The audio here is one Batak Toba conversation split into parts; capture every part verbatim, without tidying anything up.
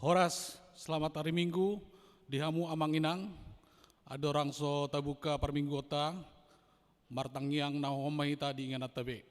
Horas, selamat hari Minggu di hamu amang inang. Andorang so tabuka parmingguonta, martangiang na hohom ma hita di ingananta be.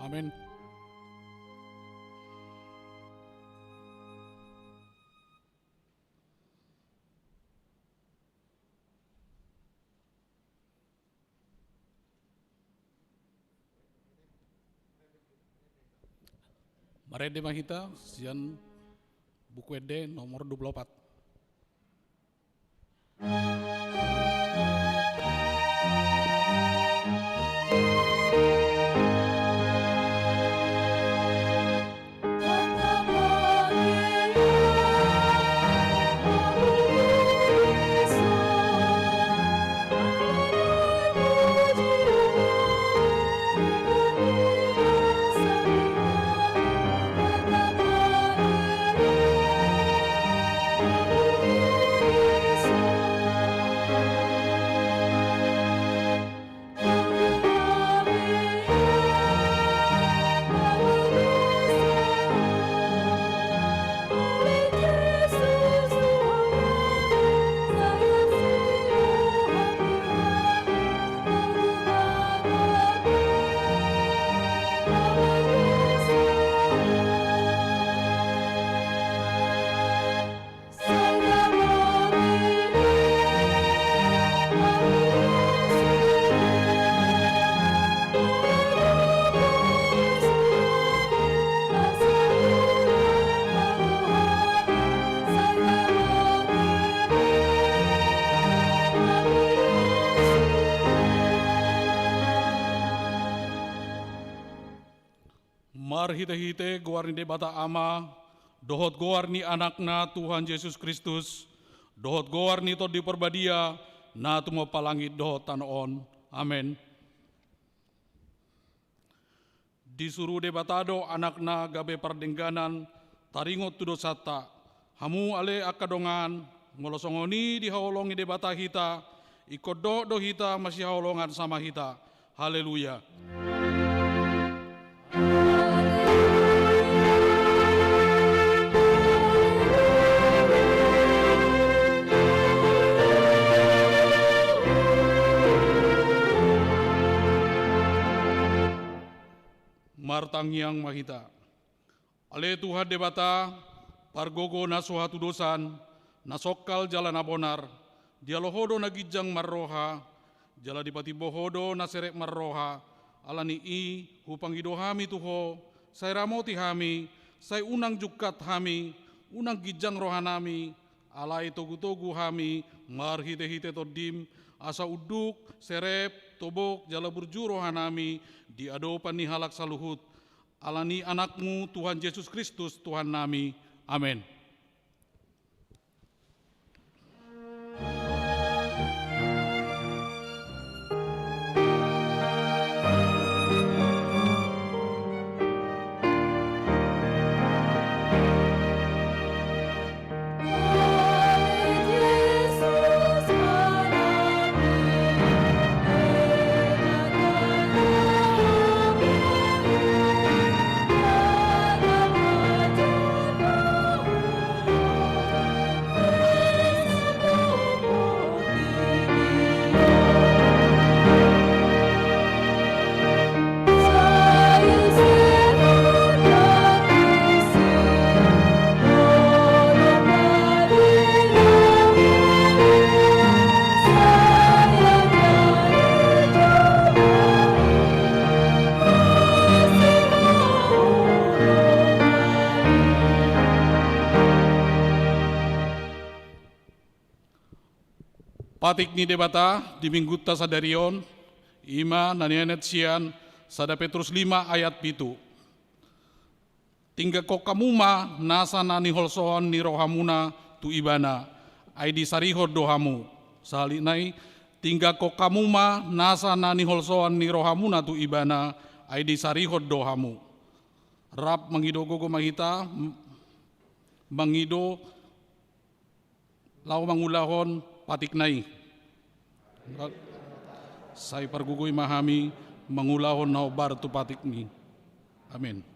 Amen. Marende ma hita sian Buku Ende nomor dua puluh opat. Marhitehite goar ni Debata Ama, dohot goar ni Anakna Tuhan Jesus Kristus, dohot goar ni Tondi Parbadia, na tumompa langit dohot tano on. Amen. Disuru Debata do Anakna gabe pardengganan taringot tu dosanta. Hamu ale angka dongan, molo songon i dihaholongi Debata hita, ingkon dohot do hita masihaholongan sama hita. Haleluya. Martangiang ma hita. Ale Tuhan Debata, pargogo na so hatudosan, na songkal jala na bonar, dialo Ho do na ginjang marroha, jala dipatimbo Ho do na serep marroha. Ala ni i, hupangido hami tu Ho, sai ramoti hami, sai unang jungkat hami, unang ginjang rohanami, alai togutogu hami marhitehite Tondim, asa unduk, serep, tobok jala burju rohanami di adopan ni halak saluhut. Ala ni Anakmu Tuhan Jesus Kristus Tuhannami. Amen. Patik ni Debata di Minggunta sadari on, i ma na nienet sian sada Petrus lima ayat pitu. Tingganghon hamu ma nasa na niholsoan ni rohamuna tu Ibana, ai disarihon do hamu. Sahali nai, tingganghon hamu ma nasa na niholsoan ni rohamuna tu Ibana, ai disarihon do hamu. Rap mangido gogo ma hita, m-, mangido laho mangulahon patikna i. Sai pargogoi ma hami mangulahon na hombar tu patikmi. Amen.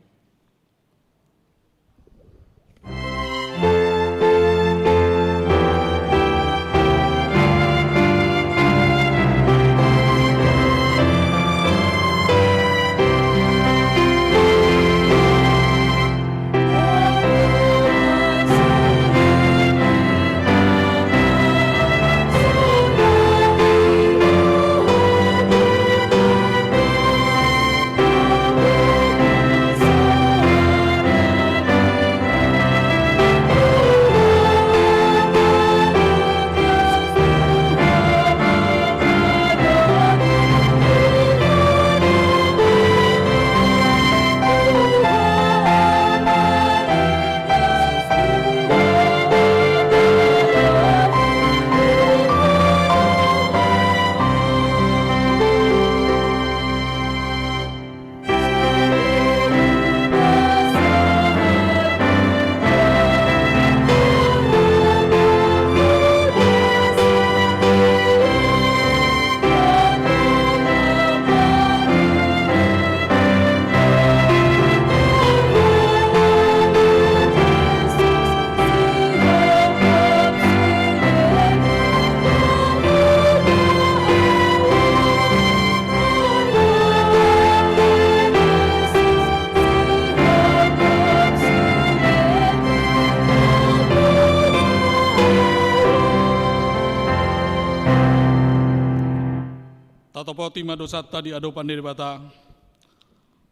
Tatopoti ma dosanta di adopan ni Debata.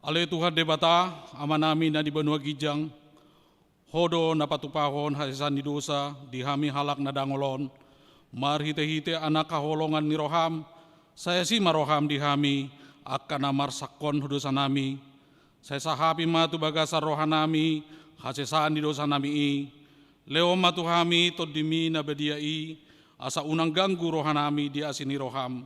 Ale Tuhan Debata, Amanami na di banua ginjang, Ho do na patupahon hasesaan ni dosa di hami halak na dangol on, marhitehite Anak haholongan ni roham, sai asi ma roham di hami, angka na marsangkon dosanami. Sai sahapi ma tu bagasan rohanami hasesaan ni dosanami i. Lehon ma tu hami Tondimi na badia i, asa unang ganggu rohanami di asi ni roham.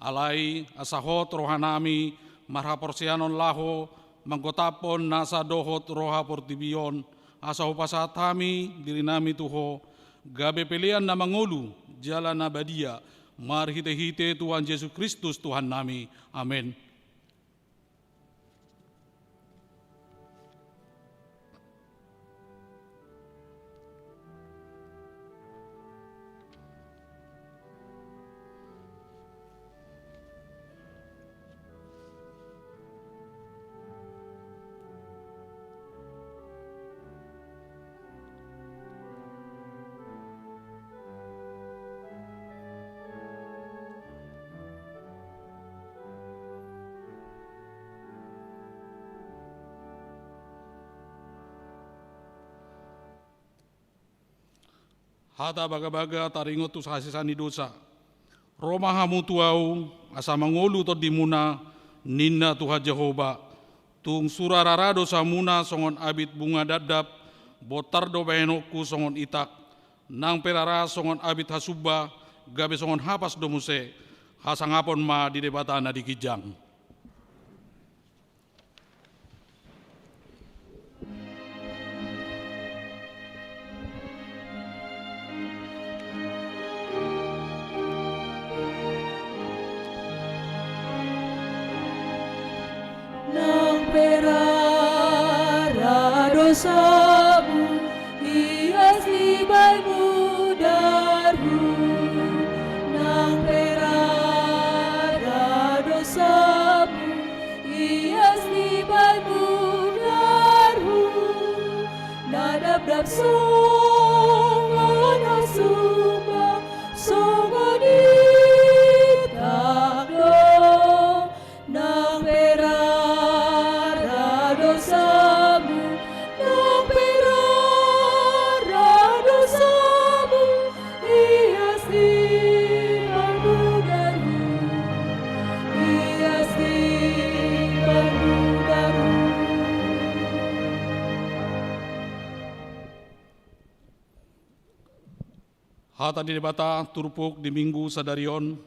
Alai asa hot rohanami marhaporseaon laho manggotaphon nasa dohot roha portibi on, asa hupasahat hami dirinami tu Ho, gabe pelean na mangolu jala na badia, marhitehite Tuhan Jesus Kristus Tuhannami. Amen. Hata bagabaga taringot tu hasesaan ni dosa. Ro ma hamu tu Ahu, asa mangolu tondimuna, ninna Tuhan Jahowa. Tung sura rara dosamuna songon abit bunga dapdap, bontar do bahenonku songon itak, nang pe rara songon abit hasumba, gabe songon hapas do muse. Hasangapon ma di Debata na di ginjang. Nang pe rara dosamu, ias dibahen mudarhu. Nang pe rara dosa Hata ni Debata turpuk di Minggu sadari on,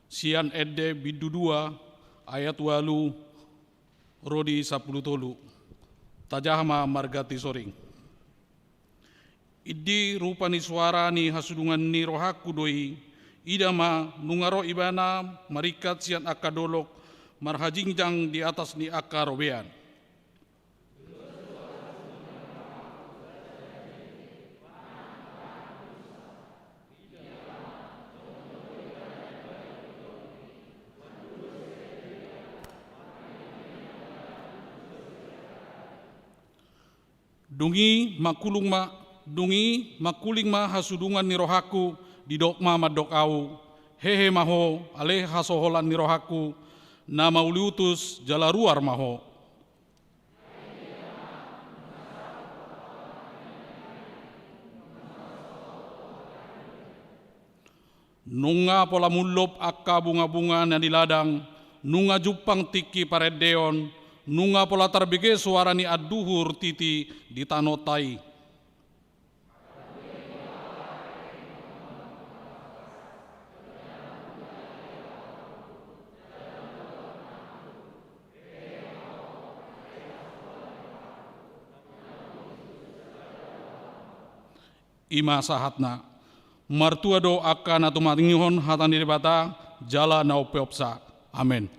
sian Ende bindu dua ayat ualu ro di sampulu tolu. Tajaha ma marganti soring. Indi rupa ni soara ni hasudungan ni rohangku do i, ida ma nunga ro ibana maringkat sian angka dolok marhajingjang di atas ni angka robean. Dung i mangkuling ma, dung i mangkuling ma hasudungan ni rohangku, didok ma mandok ahu, hehe ma ho, ale hasoholan ni rohangku, na mauliutus jala ruar ma ho. Nunga pola mullop angka bungabunga na di ladang, nunga jumpang tingki parendeon, nunga pola tarbege soara ni anduhur titi di tano ta i. I ma sahatna. Martua do angka na tumangihon hata ni Debata jala na umpeopsa. Amen.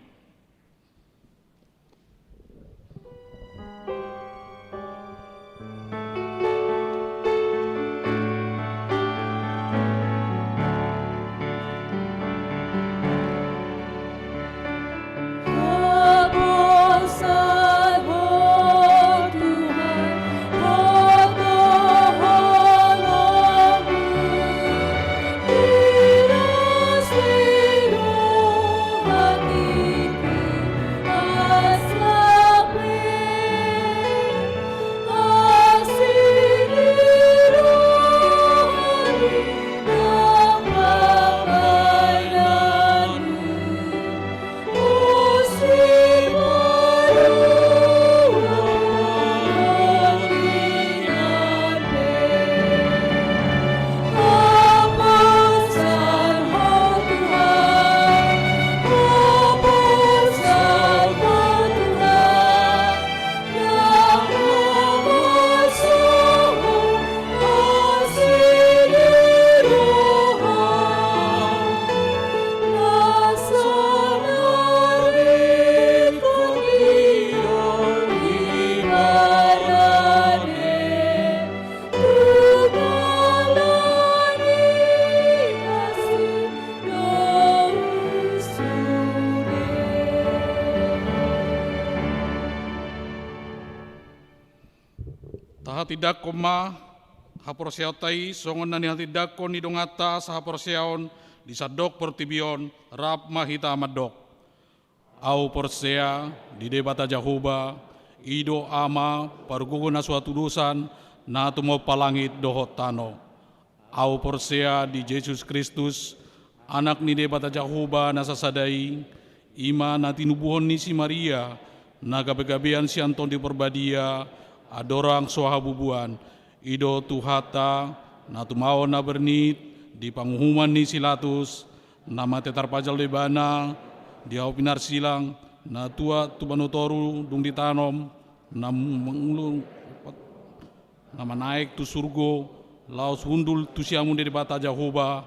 Tahatindangkon ma haporseaonta i songon na nihatindangkon ni donganta sahaporseaon di sandok portibi on. Rap ma hita mandok. Ahu porsea di Debata Jahowa, i do Ama pargogo na so hatudosan, na tumompa langit dohot tano. Ahu porsea di Jesus Kristus, Anak ni Debata Jahowa na sasada i, i ma na tinubuhon ni si Maria, na gabegabean sian Tondi Parbadia, andorang so habubuan. I do Tuhanta, na tumaon na bernit di panguhuman ni si Latus, na mate tarpajal do ibana di hau pinarsilang, na tuat tu banua toru dung ditanom, na mangulung na manaek tu surgo, laos hundul tu siamun ni Debata Jahowa,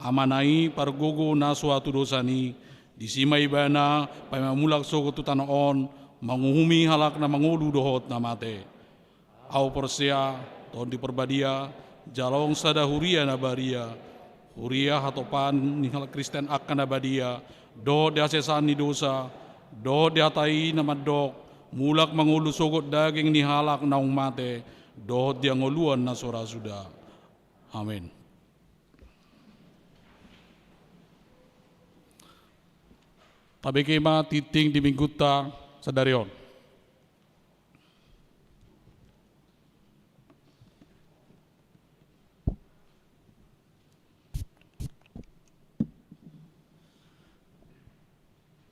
Amana i pargogo na so hatudosan i, disi ma ibana paima mulak sogot tu tano on, manguhumi halak na mangolu dohot na mate. Ahu porsea Tondi Parbadia, jala adong sada huria na badia, huria hatopan ni halak Kristen angka na badia, dohot di hasesaan ni dosa, dohot di hata i na mandok, mulak mangolu sogot daging ni halak naung mate, dohot di hangoluan na so ra suda. Amen. Tabege ma tingting di Minggunta sadari on.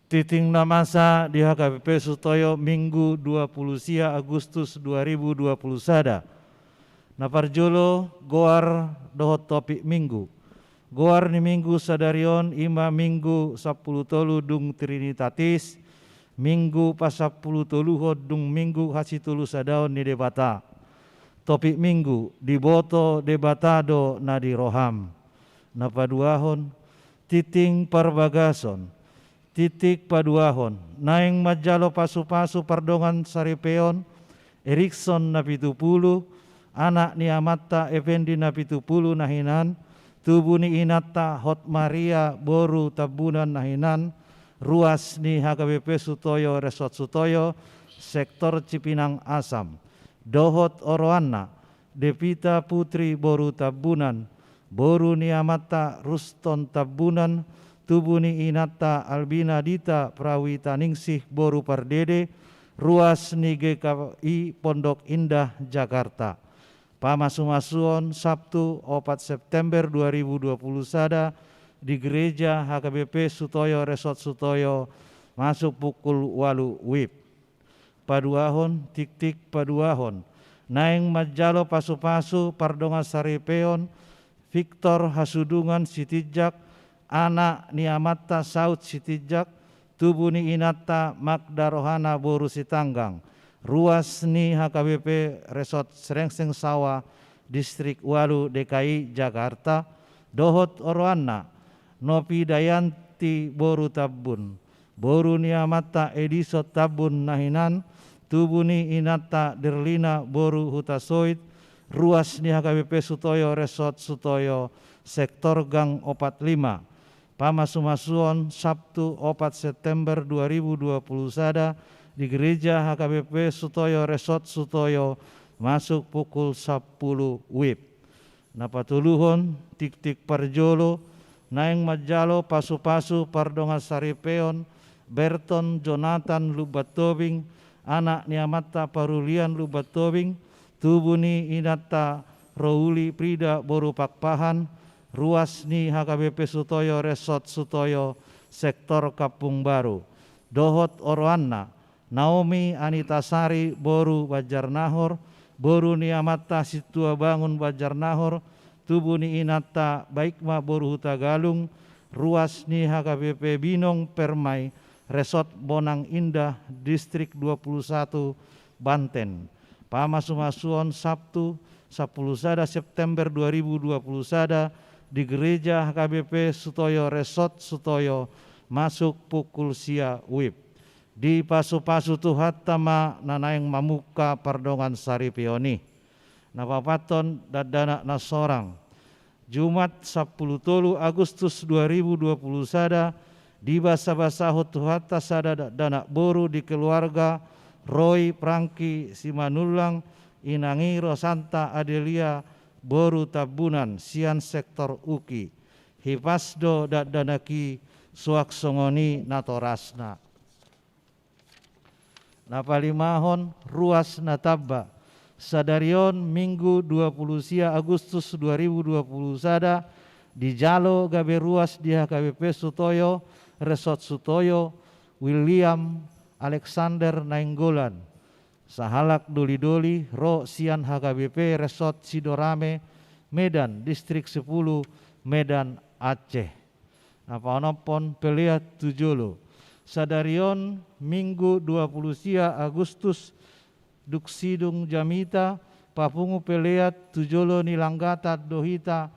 Tingting na masa di H K B P Sutoyo, Minggu dua puluh sia Agustus dua ribu dua puluh sada. Na parjolo, goar dohot topik Minggu. Goar ni Minggu sadari on i ma Minggu sampulu tolu dung Trinitatis, Minggu pasampulu toluhon dung Minggu hasitolusadaon ni Debata. Topik Minggu: Diboto Debata do na di roham. Na paduahon, tingting parbagason. Tingting paduahon, naeng manjalo pasupasu pardongan saripeon, Erikson Napitupulu, anak ni amanta Ependi Napitupulu na hinan, tubu ni inanta Hotmaria boru Tambunan na hinan, ruas ni H K B P Sutoyo Resort Sutoyo, sektor Cipinang Asam, dohot oroanna, Devita Putri boru Tambunan, boru ni amanta Ruston Tambunan, tubu ni inanta Albina Dita Prawitaningsih boru Pardede, ruas ni G K I Pondok Indah, Jakarta. Pamasumasuon, Sabtu, opat September dua ribu dua puluh sada, di Gereja H K B P Sutoyo Resort Sutoyo, masuk pukul ualu wib. Paduahon, tingting paduahon, naeng manjalo pasupasu pardongan saripeon, Victor Hasudungan Sitinjak, anak ni amanta Saud Sitinjak, tubu ni inanta Magda Rohana boru Sitanggang, ruas ni H K B P Resort Srengseng Sawah, Distrik ualu, D K I Jakarta, dohot oroanna, Nopi Dayanti boru Tambun, boru ni amanta Edison Tambun na hinan, tubu ni inanta Derlina boru Hutasoit, ruas ni H K B P Sutoyo Resort Sutoyo, sektor Gang opat lima. Pamasumasuon, Sabtu, opat September dua ribu dua puluh sada, di Gereja H K B P Sutoyo Resort Sutoyo, masuk pukul sampulu wib. Na patoluhon, tingting parjolo, naeng manjalo pasupasu pardongan saripeon, Berton Jonathan Lumban Tobing, anak ni amanta Parulian Lumban Tobing, tubu ni inanta Rouli Prida boru Pakpahan, ruas ni H K B P Sutoyo Resort Sutoyo, sektor Kampung Baru, dohot oroanna, Naomi Anitasari boru Banjarnahor, boru ni amanta Sintuabangun Banjarnahor, tubu ni inanta Baikma boru Hutagalung, ruas ni H K B P Binong Permai, Resort Bonang Indah, Distrik dua puluh satu, Banten. Pamasumasuon, Sabtu, sampulu sada September dua ribu dua puluh sada, di Gereja H K B P Sutoyo Resort Sutoyo, masuk pukul sia wib. Dipasupasu Tuhanta ma na naeng mamungka pardongan saripeon i. Na paopathon, dakdanak na sorang. Jumat, sampulu tolu Agustus dua ribu dua puluh sada, dibasabasahon Tuhanta sada dakdanak boru di keluarga Roy Prangki Simanullang, inang i Rosanta Adelia boru Tambunan, sian sektor Uki. Hipas do dakdanak i, suang songon i natorasna. Na palimahon, ruas na tamba. Sadari on, Minggu dua puluh sia Agustus dua ribu dua puluh sada, dijalo gabe ruas di H K B P Sutoyo, Resort Sutoyo, William Alexander Nainggolan, sahalak doli-doli, ro sian H K B P Resort Sidorame, Medan, Distrik sepuluh, Medan, Aceh. Na paonomhon, pelean tu jolo. Sadari on, Minggu dua puluh sia Agustus, dung sidung jamita, papungu pelean tu jolo ni langgatan do hita,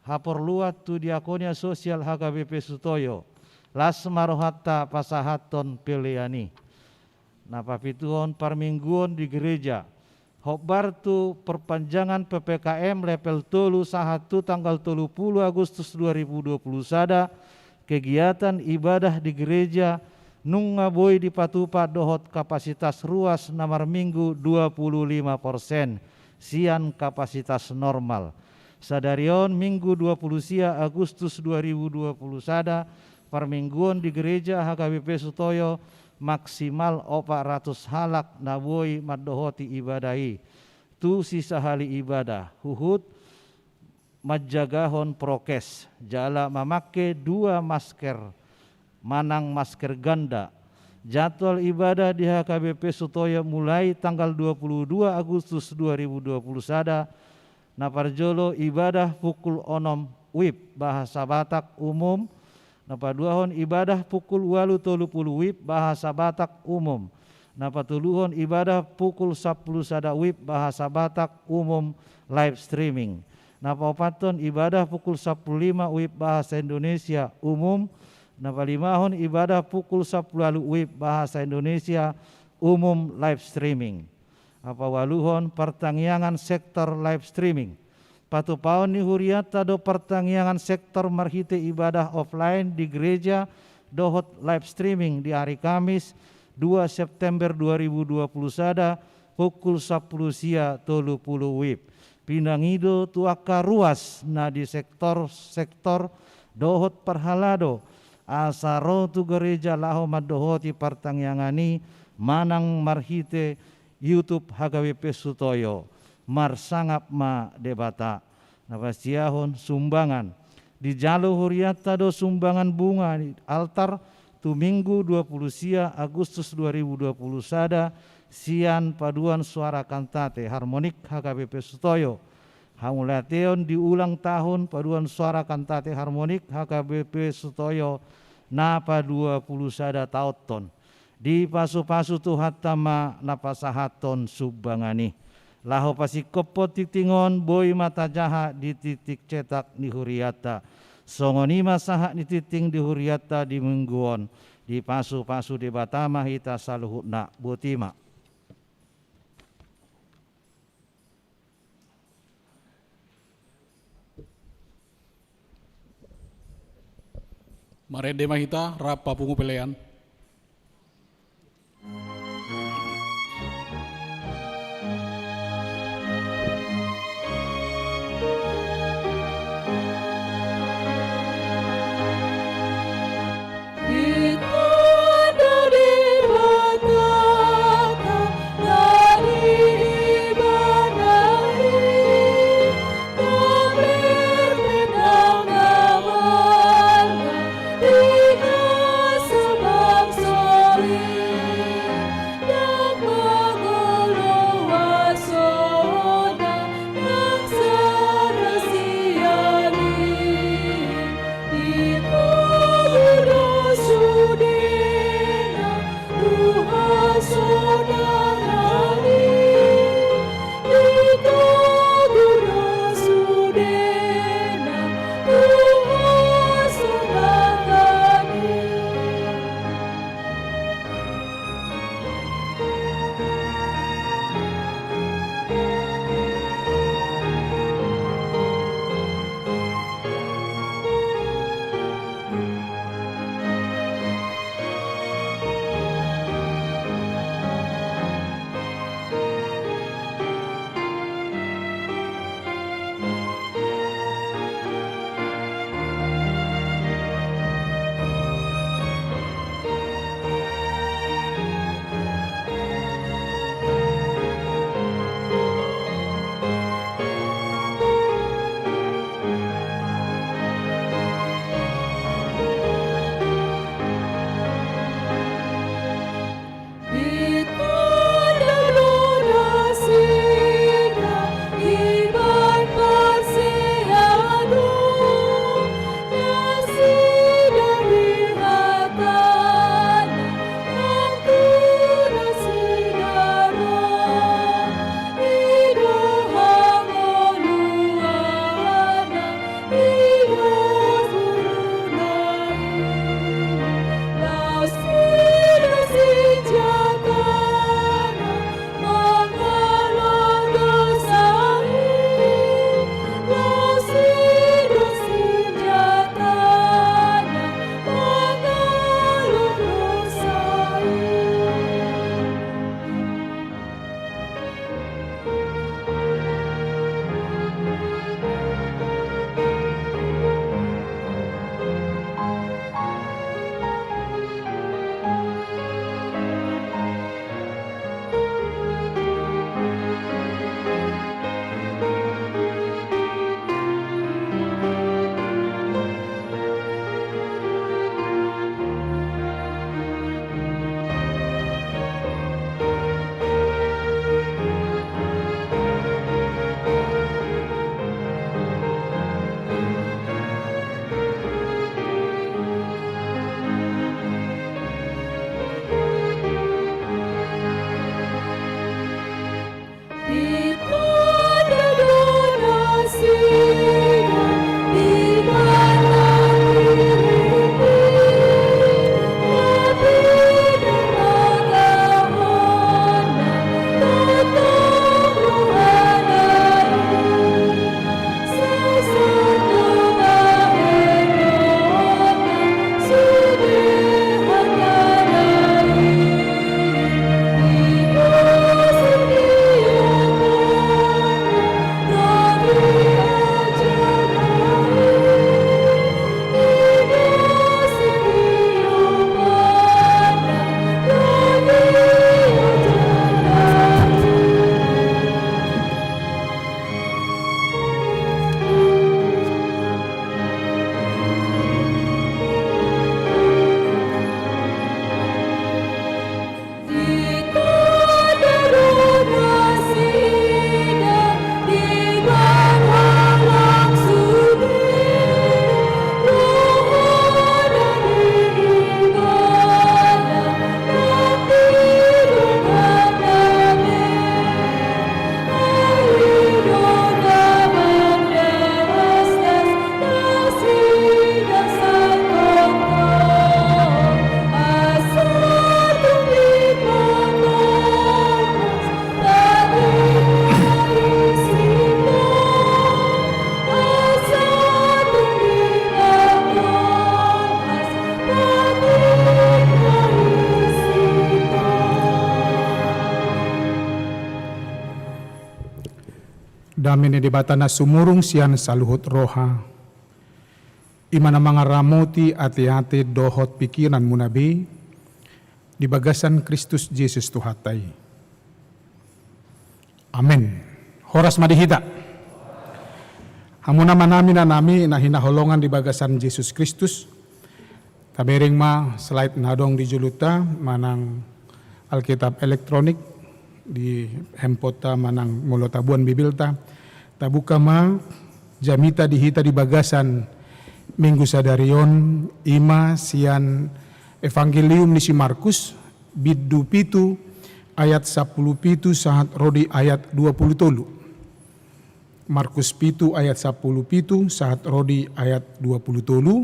haporluan tu Diakonia Sosial H K B P Sutoyo. Las ma rohanta pasahathon pelean i. Na papituhon, parmingguon di gereja. Hombar tu perpanjangan P P K M level tolu sahat tu tanggal tolu puluh Agustus dua ribu dua puluh sada, kegiatan ibadah di gereja nunga boi dipatupa dohot kapasitas ruas na marminggu dua puluh lima persen sian kapasitas normal. Sadari on, Minggu dua puluh sia Agustus dua ribu dua puluh sada, parmingguon di gereja H K B P Sutoyo, maksimal opat ratus halak na boi mandohoti ibadah i. Tu sisahali ibadah, huhut manjagahon prokes, jala mamangke dua masker manang masker ganda. Jadwal ibadah di H K B P Sutoyo mulai tanggal dua puluh dua Agustus dua ribu dua puluh sada, na parjolo ibadah pukul onom WIB, bahasa Batak umum. Na paduahon ibadah pukul ualu tolu pulu WIB, bahasa Batak umum. Na patoluhon ibadah pukul sampulu sada WIB, bahasa Batak umum, live streaming. Na paopathon ibadah pukul sampulu lima WIB, bahasa Indonesia umum. Na palimahon ibadah pukul sampulu ualu WIB, bahasa Indonesia umum, live streaming. Na paualuhon partangiangan sektor live streaming. Patupaon ni hurianta do partangiangan sektor marhite ibadah offline di gereja dohot live streaming di ari Kamis, dua September dua ribu dua puluh sada, pukul sampulu sia tolu pulu WIB. Pinangido tu angka ruas na di sektor-sektor dohot parhalado asa ro tu gereja laho mandohoti partangiangan i manang marhite YouTube H K B P Sutoyo. Marsangap ma Debata. Na pasahathon sumbangan. Dijalo hurianta do sumbangan bunga di altar tu Minggu dua pulu sia Agustus dua ribu dua pulu sada sian paduan suara kantate harmonik H K B P Sutoyo. Hamauliateon di ulang tahun paduan suara kantate harmonik H K B P Sutoyo na padua pulu sada taonhon. Dipasupasu Tuhanta ma na pasahathon sumbangan i. Laho pasingkophon tingting on boi ma tajaha di tingting cetak ni hurianta. Songon i ma sahat ni tingting di hurianta di Minggu on. Dipasupasu Debata ma hita saluhutna. Boti ma. Marende ma hita rap papungu pelean. Dame ni Debata na sumurung sian saluhut roha, i ma na mangaramoti ateate dohot pikiranmuna be di bagasan Kristus Jesus Tuhanta i. Amen. Horas ma di hita. Hamu na manami na nami na hinaholongan di bagasan Jesus Kristus. Tabereng ma slide na adong di jolunta manang Alkitab elektronik di handphoneta manang molo taboan Bibelta. Tabuka ma jamita di hita di bagasan minggu sadari on, i ma sian Evangelium ni si Markus, bindu pitu ayat sampulu pitu sahat ro di ayat dua pulu tolu. Markus pitu ayat sampulu pitu sahat ro di ayat dua pulu tolu,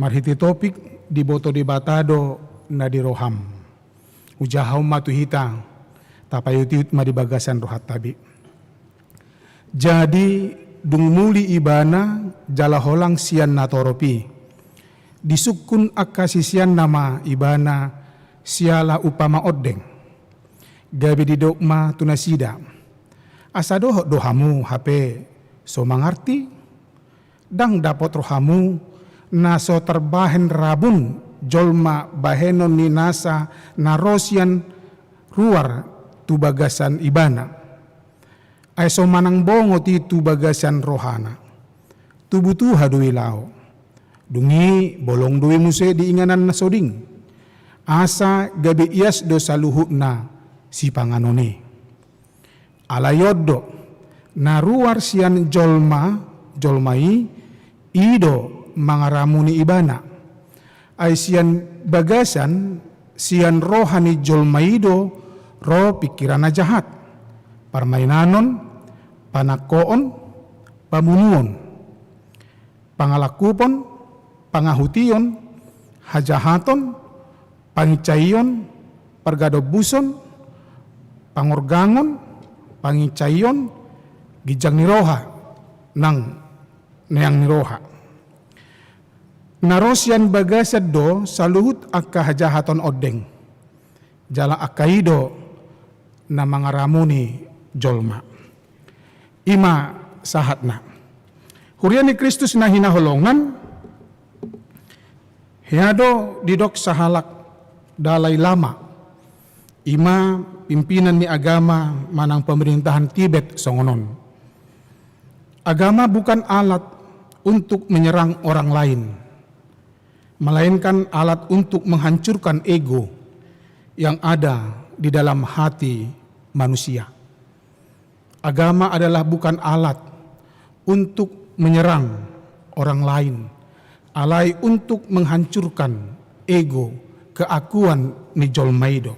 marhite topik diboto Debata do na di roham. Hujahahon ma tu hita, tapaihutihut ma di bagasan rohanta be. Jadi, dung muli ibana jala holang sian natorop i, disungkun angka siseanna ma ibana siala umpama ondeng. Gabe didok ma tu nasida, asa dohot do hamu hape so mangarti? Ndang dapot rohamu na so tarbahen rabun jolma bahenon ni nasa na ro sian ruar tu bagasan ibana? Ai so manang bongot i tu bagasan rohana. Tubu tuha do i laho. Dung i bolong do i muse di inganan na soding. Asa gabe ias do saluhutna sipanganon i. Alai on do, na ruar sian jolma, jolma i, i do mangaramuni ibana. Ai sian bagasan, sian roha ni jolma i do ro pingkiran na jahat, parmainanon, panangkoon, pamunuon, pangalangkupon, pangahution, hajahaton, panginsaion, pargadombuson, pangorgangon, panginsaion, ginjang ni roha, nang neang ni roha. Na ro sian bagasan do saluhut angka hajahaton ondeng. Jala angka i do na mangaramuni jolma. I ma sahatna. Huria ni Kristus na hinaholongan, hea do didok sahalak Dalai Lama, i ma pimpinan ni agama manang pemerintahan Tibet songon on. Agama bukan alat untuk menyerang orang lain, melainkan alat untuk menghancurkan ego yang ada di dalam hati manusia. Agama adalah bukan alat untuk menyerang orang lain, alai untuk menghancurkan ego, keakuan ni jolma i do.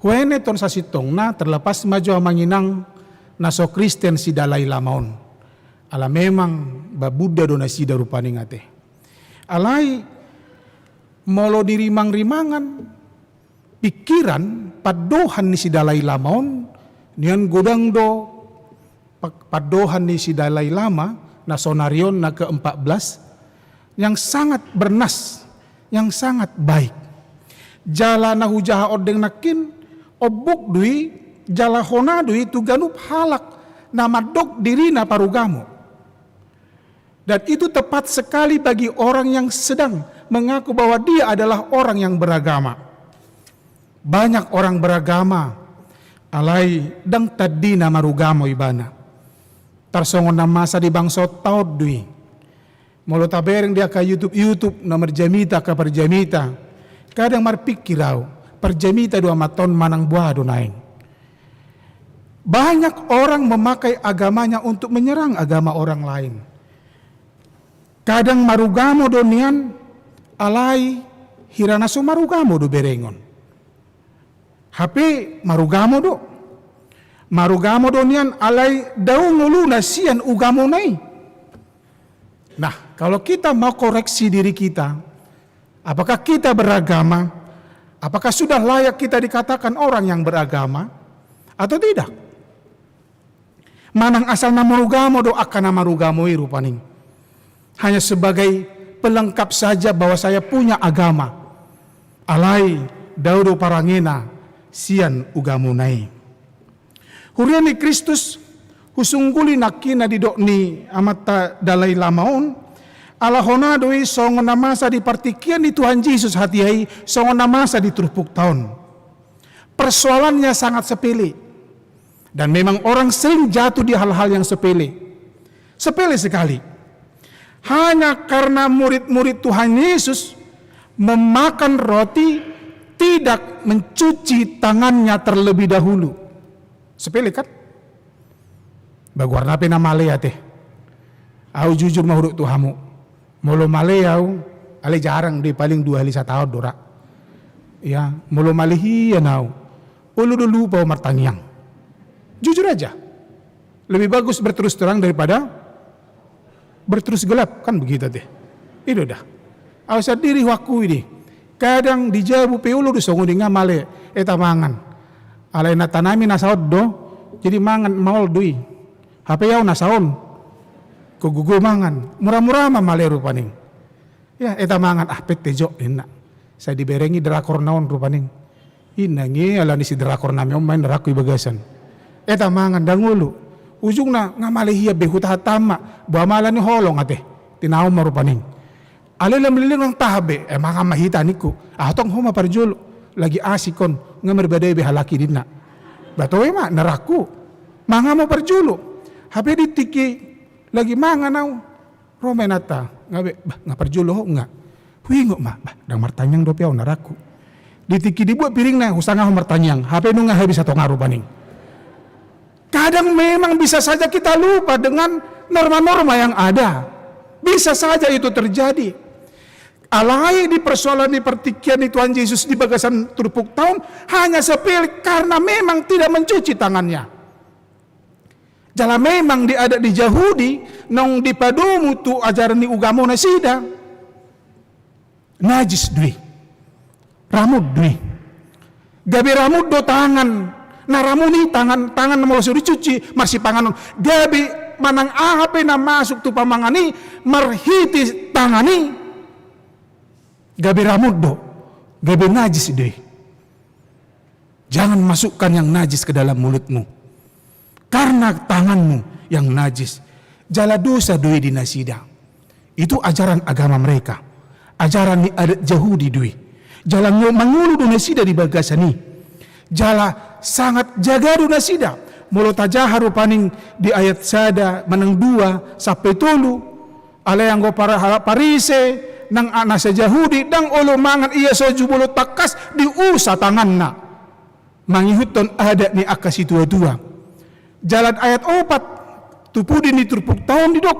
Huenet on sasintongna, terlepas ma jo amang inang na so Kristen si Dalai Lama on. Ala memang ba Buddha do nasida rupani ate. Alai molo di rimang-rimangan pingkiran pandohan ni si Dalai Lama on, nian godang do pa-, pandohan ni si Dalai Lama na sonari on na keempat belas, yang sangat bernas, yang sangat baik. Jala na hujaha ondeng nangkin, ombuk do i, jala hona do i tu ganup halak na mandok dirina parugamo. Dan itu tepat sekali bagi orang yang sedang mengaku bahwa dia adalah orang yang beragama. Banyak orang beragama, alai ndang tandina marugamo ibana. Tarsongon na masa di bangso taon do i. Molo tabereng di angka YouTube, YouTube na marjamita angka parjamita, kadang marpingkir au, parjamita do amanta on manang boha do naeng. Banyak orang memakai agamanya untuk menyerang agama orang lain. Kadang marugamo do nian, alai hira na so marugamo do berengon. Hape marugamo do. Marugamo do nian alai dao ngoluna sian ugamona i. Nah, kalau kita mau koreksi diri kita, apakah kita beragama? Apakah sudah layak kita dikatakan orang yang beragama atau tidak? Manang asal na marugamo do angka na marugamo i rupani. Hanya sebagai pelengkap saja bahwa saya punya agama. Alai dao do parangena sian ugamona i. Huria ni Kristus, husungguli nangkin na didok ni amanta Dalai Lama on, ala hona do i songon na masa di partingkian ni Tuhan Jesus hatiha i, songon na masa di turpukta on. Persoalannya sangat sepele. Dan memang orang sering jatuh di hal-hal yang sepele. Sepele sekali. Hanya karena murid-murid Tuhan Yesus memakan roti tidak mencuci tangannya terlebih dahulu. Sepele kan? Ba goarna pe na male ate. Au jujur ma hudok tu hamu. Molo male au, alai jarang do i, paling dua hali sataon do ra. Ya, molo male hian au, olo do lupa au martangiang. Jujur aja. Lebih bagus berterus terang daripada berterus gelap, kan begitu ate. I do da. Au sandiri huakui do i. Kadang di jabu pe olo do songon i, nga male, eta mangan. Alai na tanami na saon do, jadi mangan maol do i. Hape au na saon. Gogo mangan. Mura-mura ma male rupani. Ya, eta mangan, ah, pette jo, ninna. Sai diberengi drakorna on rupani. Inna nge, alani si drakornami on ma i, nda rakku i bagasan. Eta mangan, ndang olo. Ujungna, nga male hian be, hutahan ma. Boha ma alani holong ate. Tinaon ma rupani. Alai lam leleng nang tahan be, eh, mangan ma hita ningku. Ah, tong ho ma parjolo. Lagi asik on, nga marbadai be halak i ninna. Ba toe ma, nda rakku. Mangan ma parjolo. Hape di tingki lagi mangan au. Ro ma inanta, nga be, bah, nga parjolo ho nga. Huingot ma, bah, ndang martangiang dope au, nda rakku. Di tingki dibuat piringna, husangahon martangiang, hape nunga habis satonga rupani. Kadang memang bisa saja kita lupa dengan norma-norma yang ada. Bisa saja itu terjadi. Alai di persoalan di partingkian ni Tuhan Jesus di bagasan turpukta on, hanya sepele karena memang tidak mencuci tangannya. Jala memang di adat ni Jahudi, naung dipadomu tu ajaran ni ugamo nasida, najis do i. Ramut do i. Gabe ramut do tangan. Na ramut i tangan, tangan molo so dicuci, marsipanganon. Gabe manang aha pe na masuk tu pamangan i, marhite tangan i. Gabe ramut do, gabe najis do i. Jangan masukkan yang najis ke dalam mulutmu. Karena tanganmu yang najis. Jala dosa do i di nasida. Itu ajaran agama mereka. Ajaran ni adat Jahudi do i. Jala ngo-, mangolu do nasida di bagasan i. Jala sangat jaga do nasida. Molo tajaha rupani di ayat sada manang dua sampe tolu. Alai anggo para-, halak Parise, nang a-, nasa Jahudi, ndang olo mangan ia so jumolo tangkas diusa tanganna. Mangihuthon adat ni angka situa-tua. Jala ayat opat, tu pudi ni turpukta on didok.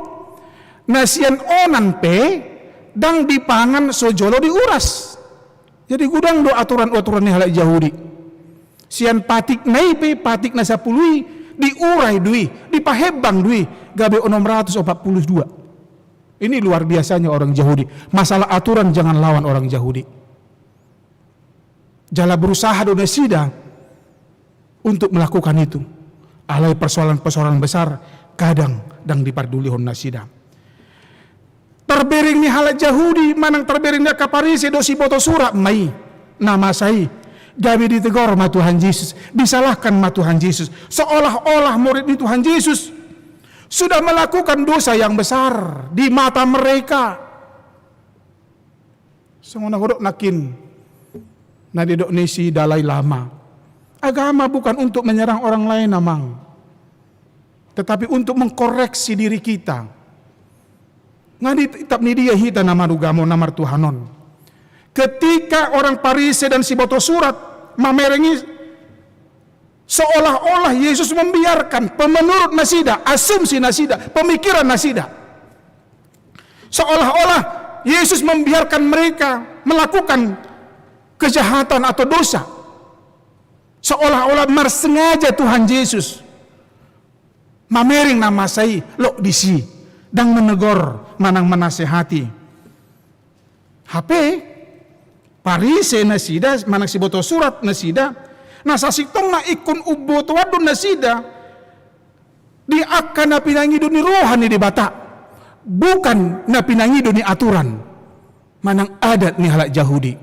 Na sian onan pe, ndang dipangan so jolo diuras. Jadi godang do aturan-aturan ni halak Jahudi. Sian patikna i pe, patik na sampulu i, diurai do i, dipahembang do i, gabe onom ratus opat pulu dua. Ini luar biasanya orang Jahudi. Masalah aturan jangan lawan orang Jahudi. Jala berusaha do nasida untuk melakukan itu. Alai persoalan-persoalan besar kadang ndang dipardulihon nasida. Tarbereng ni halak Jahudi, manang tarbereng ni angka Parise do siboto surat ma i, na masa i. Gabe ditegor ma Tuhan Jesus, disalahkan ma Tuhan Jesus. Seolah-olah murid ni Tuhan Jesus sudah melakukan dosa yang besar di mata mereka. Songon na hudok nangkin, na didok ni si Dalai Lama. Agama bukan untuk menyerang orang lain, Amang. Tetapi untuk mengkoreksi diri kita. Nga di titap ni dia hita na marugamo, na martuhanon. Ketika orang Parise dan siboto surat mamereng i, seolah-olah Yesus membiarkan, pe menurut nasida, asumsi nasida, pemikiran nasida. Seolah-olah Yesus membiarkan mereka melakukan kejahatan atau dosa. Seolah-olah marsengaja Tuhan Yesus mamereng na masa i, lok disi, ndang menegur, manang menasehati. Hape, Parise nasida, manang siboto surat nasida, na sasintongna ingkon umbotoan do nasida di angka na pinangido ni roha ni Debata, bukan na pinangido ni aturan manang adat ni halak Jahudi.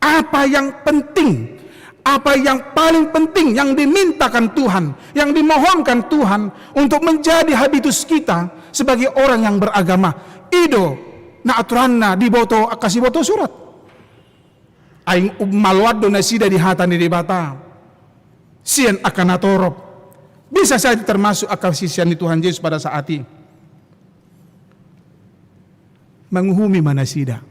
Apa yang penting, apa yang paling penting yang dimintakan Tuhan, yang dimohonkan Tuhan untuk menjadi habitus kita sebagai orang yang beragama. I do na aturanna diboto angka siboto surat. Ai ummaloan do nasida di hata ni Debata sian angka na torop. Bisa saja termasuk angka sisean ni Tuhan Yesus pada saat i. Manguhumi ma nasida.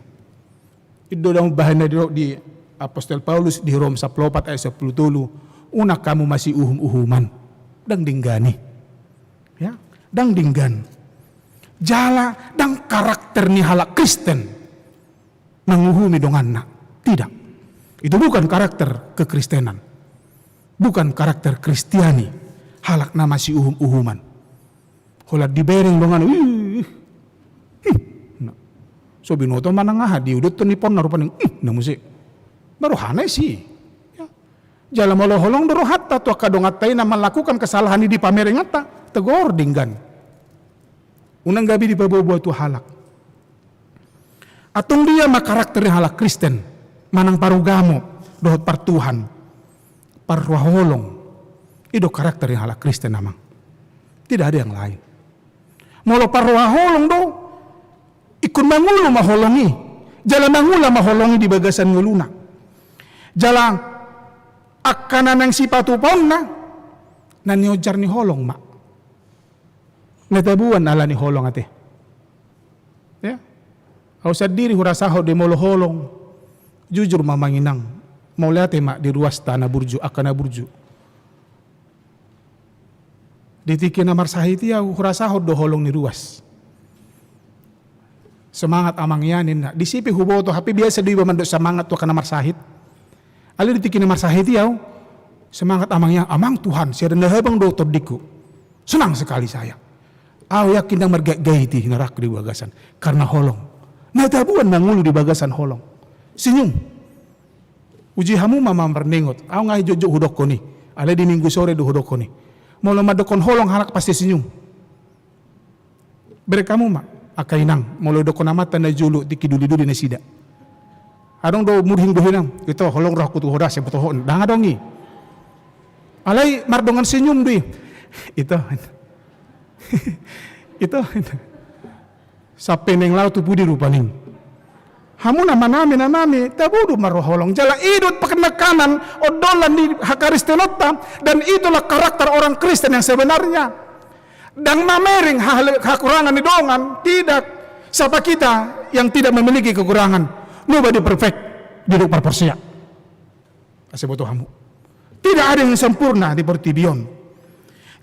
I do dang bahen na didok di Apostel Paulus di Rom sampulu opat ayat sampulu tolu, unang hamu masiuhum-uhuman. Dang denggan i. Ya, dang denggan. Jala dang karakter ni halak Kristen manguhumi donganna. Tidak. Itu bukan karakter kekristenan. Bukan karakter Kristiani. Halak na masiuhum-uhuman. Holan dibereng dongan, "Ih, ih, ih." Na, so binoto manang aha, diuduthon ni ponna rupani, "Ih," na muse. Baru hana i si. Ya. Jala molo holong do rohanta tu angka donganta i na melakukan kesalahan i di pamerenganta, tegor denggan. Unang gabe dipaboa-boa tu halak. Antong dia ma karakter ni halak Kristen, manang parugamo, dohot partuhan, parroha holong. I do karakter ni halak Kristen, amang. Tidak ada yang lain. Molo parroha holong do, ingkon mangolu ma holong i. Jala mangula ma holong i di bagasan ngoluna. Jala angka na naeng sipatupaonna, na niojar ni holong ma. Na taboan ala ni holong ate. Ya. Au sandiri hurasahon do i molo holong. Jujur ma amang inang. Mauliate ma di ruasta na burju, angka na burju. Di tingki na marsahit i au hurasahon do holong ni ruas. Semangat amang ia ninna. Disi pe huboto, hape biasa do iba mandok semangat tu angka na marsahit. Alai di tingki na marsahit i au, semangat amang ia, amang Tuhan, sada na habang do tondingku. Senang sekali saya. Au yakin dang margait-gait i na rap di bagasan. Karena holong. Na taboan mangolu di bagasan holong. Senyum. Uji hamu ma amang parningot. Au nga i jotjot hudokkon i. Alai di Minggu sore do hudokkon i. Molo mandokkon holong halak pasti senyum. Bereng hamu ma, angka inang, molo didokkon amanta na jolo tingki duli-duli nasida. Adong do murhing do inang, ito holong rohangku tu ho da, sai boto ho, dang adong i. Alai mardongan senyum do i. Ito. Ito. Sampe naeng laho tu pudi rupani. Hamu na manami, na nami, tabo do marroha holong. Jala i do penekanan, ondolan ni hakristenonta, dan itulah karakter orang Kristen yang sebenarnya. Dang mamereng ha-, hakurangan ni dongan, tidak. Sapa kita yang tidak memiliki kekurangan? Nobody perfect, didok parporsea. Asa boto hamu. Tidak ada yang sempurna di portibi on.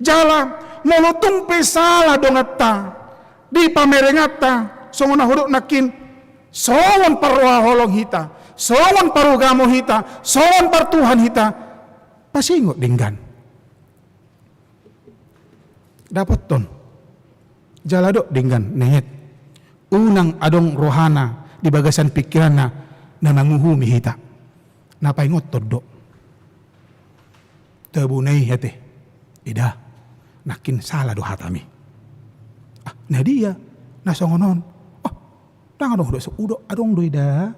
Jala, molo tung pe sala donganta, di pamerenganta, songon na hudok nangkin, songon parroha holong hita, songon parugamo hita, songon partuhan hita, pasingot denggan. Dapothon. Jala dok denggan, nenget. Unang adong rohana di bagasan pingkiranna na manguhumi hita. Na paingothon do. Tabona i ate. Eda. Nangkin sala do hatami. Ah, na dia. Na songon on. Ah, dang adong do so, udo, adong do eda.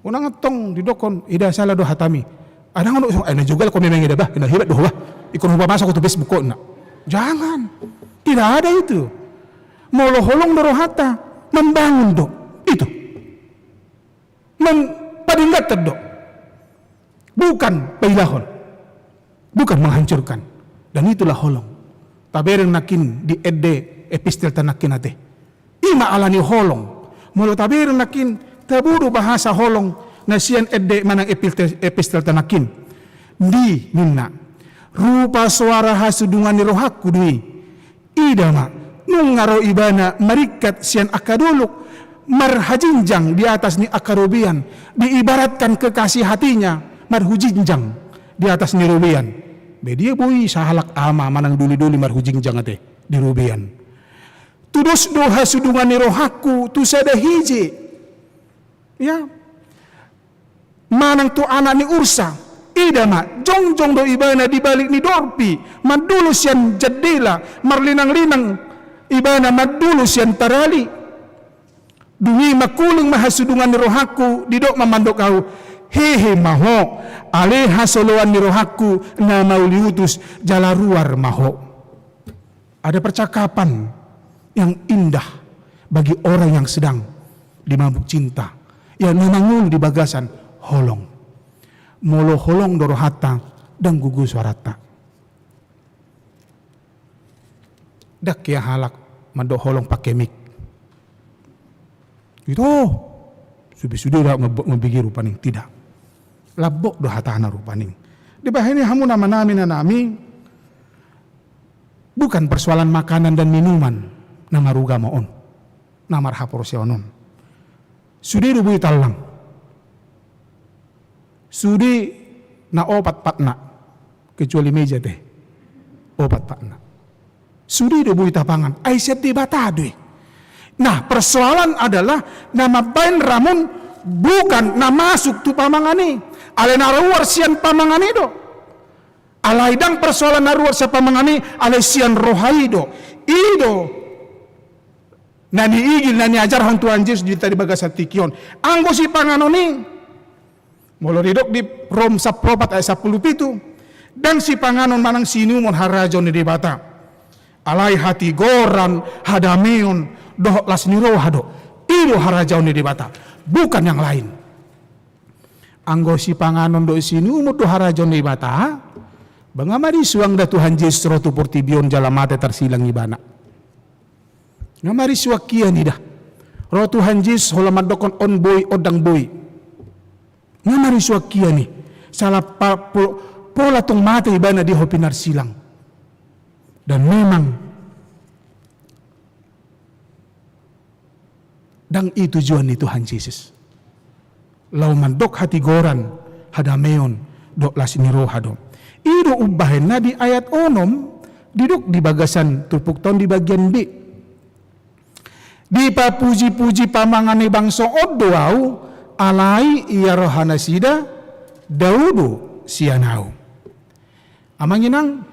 Unang antong didokkon, eda sala do hatami. Adong do so, eh, na jogal ko memang eda bah, na hebat do bah. Ingkon hupamasa ho tu Facebook ho na. Jangan. Tidak ada itu. Molo holong do rohanta, membangun do. Itu. Mem-, padengganhon do. Bukan pailahon. Bukan menghancurkan. Dan itulah holong. Tabereng nangkin di ende epistelta nangkin ate. I ma ala ni holong. Molo tabereng nangkin, tabo do bahasa holong na sian ende manang epistel-, epistelta nangkin. Di, ninna. Rupa soara hasudungan ni rohangku do i. Ida ma, nunga ro ibana maringkat sian angka dolok, marhajinjang di atas ni angka robean, diibaratkan kekasih hatinya, marhujinjang di atas ni robean. Be dia boi sahalak ama manang doli-doli marhujingjang ate di robean. Tudos do hasudungan ni rohangku tu sada hije. Ya. Manang tu anak ni ursa, ida ma, jongjong do ibana di balik ni dorpi, mandulu sian jandela, marlinang-linang ibana mandulu sian tarali. Dung i mangkuling ma hasudungan ni rohangku, didok ma mandok au, Hehe ma ho, ale hasoloan ni rohangku na mauliutus, jala ruar ma ho. Ada percakapan yang indah bagi orang yang sedang dimabuk cinta, yang na mangolu di bagasan holong. Molo holong do rohanta, ndang gogo suaranta. Ndang hea halak mandok holong pake mik. Ito, sude-sude da mambege rupaning, tidak. Lambok do hatana rupaning. Dibahen i hamu na manami na nami, bukan persoalan makanan dan minuman na marugamo on, na marhaporseaon on. Sude do boi tallang. Sude na opat patna, kecuali meja te. Opat patna. Sude do boi tapangan, ai sian Debata do i. Nah, persoalan adalah na mambahen ramun bukan na masuk tu pamangan i. Alai na ruar sian pamangan i do. Alai ndang persoalan na ruar sian pamangan i, alai sian roha i do. I do na niigil, na niajarhon Tuhan Jesus di hita di bagasan tingki on. Anggo sipanganon i, molo didok di Rom sampulu opat ayat sampulu pitu, ndang sipanganon manang siinumon harajaon ni Debata. Alai hatigoran, hadameon, dohot las ni roha do. I do harajaon ni Debata, bukan yang lain. Anggo sipanganon dohot siinumon do harajaon ni Debata, ba nga marisuang da Tuhan Jesus ro tu portibi on jala mate tarsilang ibana. Nga marisuang hian i da. Ro Tuhan Jesus holan mandokkon on boi, on ndang boi. Nga marisuang hian i. Sala pa-, po-, pola tung mate ibana di hau pinarsilang. Dan memang ndang i tujuan ni Tuhan Jesus. Laho mandok hatigoran, hadameon, dohot las ni roha do. I do umbahen na di ayat onom, didok di bagasan turpukta on di bagian B. Dipapuji-puji pamangan ni bangso on do ahu, alai ia rohanasida dao do sian ahu. Amang inang,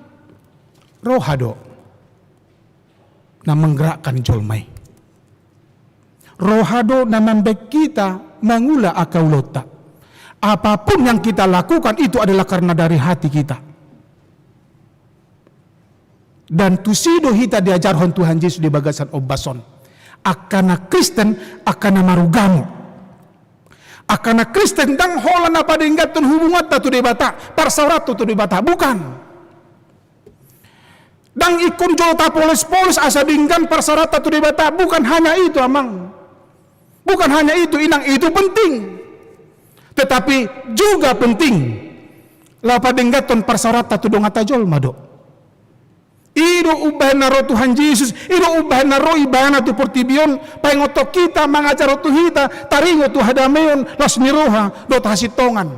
roha do na menggerakkan jolma i. Roha do na mambahen hita mangula angka ulaonta. Apapun yang kita lakukan itu adalah karena dari hati kita. Dan tusi do hita diajarhon Tuhan Jesus di bagasan ombas on. Angka na Kristen, angka na marugamo. Angka na Kristen ndang holan na padengganhon hubunganta tu Debata, parsaoranta tu Debata, bukan. Ndang ingkon jolo tapoles-poles asa denggan parsaoranta tu Debata, bukan hanya itu, amang. Bukan hanya itu, inang, itu penting. Tetapi juga penting laho padengganhon parsaoranta tu donganta jolma do. I do umbahen na ro Tuhan Jesus, i do umbahen na ro ibana tu portibi on, paingothon hita, mangajarhon tu hita, taringot tu hadameon, las ni roha, dohot hasintongan.